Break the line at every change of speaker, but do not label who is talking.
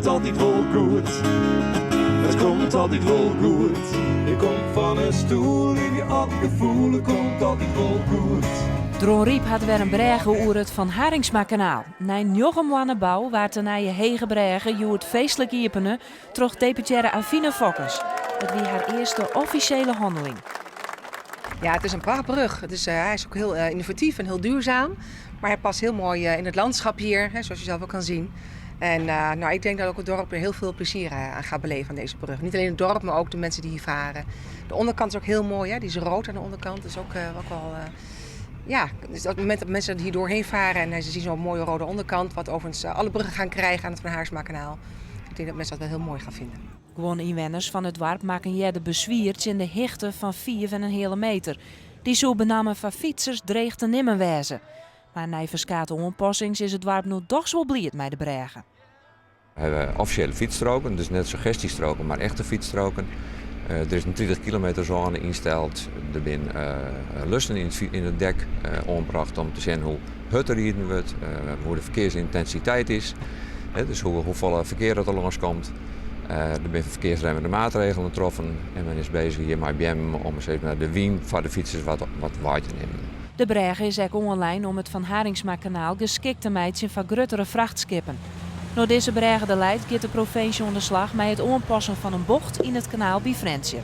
komt altyd wol goed. It komt altyd wol goed. Ik kom fan 'e stoel, libje op gefoel, it komt altyd wol goed.
Dronryp hat wer in brêge oer it Van Harinxmakanaal. Nei njoggen moanne bou waard de nije hege brêge hjoed feestlik iepene troch deputearre Avine Fokkens. It wie har earste offisjele hanneling.
Ja, het is een prachtbrug. Het is, hij is ook heel innovatief en heel duurzaam. Maar hij past heel mooi in het landschap hier, hè, zoals je zelf ook kan zien. En nou, ik denk dat ook het dorp er heel veel plezier aan gaat beleven aan deze brug. Niet alleen het dorp, maar ook de mensen die hier varen. De onderkant is ook heel mooi, hè? Die is rood aan de onderkant. Dat is ook wel, ja, dus op het moment dat mensen hier doorheen varen en ze zien zo'n mooie rode onderkant, wat overigens alle bruggen gaan krijgen aan het Van Harinxmakanaal. Ik denk dat mensen dat wel heel mooi gaan vinden.
Guon ynwenners fan it doarp makken earder beswier tsjin de hichte fan 5,5 meter. Dy soe benammen foar fytsers dreech te nimmen wêze. Mar nei ferskate oanpassings is it doarp no dochs wol bliid mei de brêge.
We hawwe offisjele fytsstroken, dus net suggestjestroken, mar echte fytsstroken. Der is in 30 kilometer zone ynsteld. Der binne lussen yn it dek oanbrocht om te sjen hoe hurd der riden wurdt, hoe de ferkearsyntinsiteit is, dus hoefolle ferkear dat der lâns komt. Der binne ferkearsremmende maatregelen troffen en men is bezich hjir mei beammen om de wyn foar de fytsers wat wei te nimmen.
De brêge is ek oanlein om it Van Harinxmakanaal geskikt te meitsjen foar gruttere frachtskippen. No't dizze brêge der leit, giet de provinsje oan de slach mei it oanpassen fan in bocht yn it kanaal by Frjentsjer.